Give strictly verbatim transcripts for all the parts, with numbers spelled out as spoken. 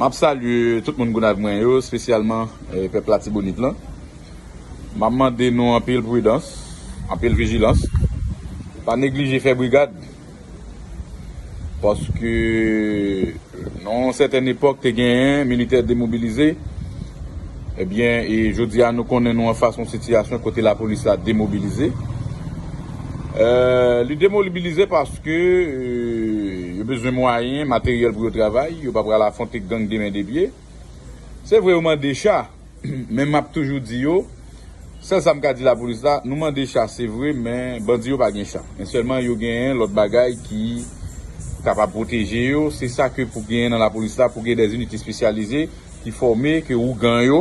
M ap salye tout moun Gonayiv mwen yo, espesyalman eh, pèp Latibonit lan. M ap mande nou anpil pridans, anpil vijilans. Pa neglije fè brigad, paske nan yon sètèn epòk te genyen militè demobilize. Ebyen, e jodi a nou konnen nou anfas yon sitiyasyon kote lapolis la demobilize. Eh, li demobilize paske eh, yo bezwen mwayen, materyèl pou yo travay, yo pa pral afwonte gang de men de pye. Se vre yo mande cha, men m ap toujou di yo, sèl sa m ka di lapolis la, nou mande cha se vre, men bandi yo pa gen cha. Men sèlman yo genyen lòt bagay ki kapab pwoteje yo. Se sa ke pou genyen nan lapolis la, pou gen dè inite espesyalize ki fòme, ke ougan yo,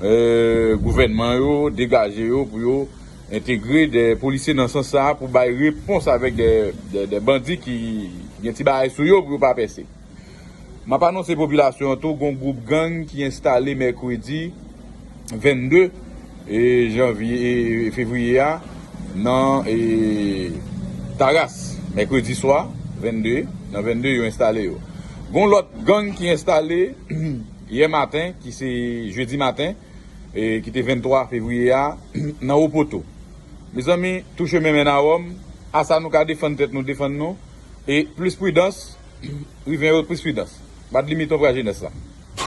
eh, gouvènman yo, degaje yo pou yo entegre dè polisye nan sans sa a pou bay repons avèk dè, dè, dè bandi ki gen ti bagay sou yo pou yo pa pèse. M ap anonse popilasyon an tou, gon gwoup gang ki enstale mèkredi vennde e janvye, e fevriye a nan e Taras, mèkredi swa, vennde, nan vennde yo enstale yo. Gon lòt gang ki enstale yè maten, ki se jedi maten, e ki te venntwa fevriye a, nan Wopoto. Mezanmi, tou chemen mennen a Wòm, a sa nou ka defann tèt nou, defann nou, e plis pridans, rive yo plis pridans. Bat limit anvwa jenès la.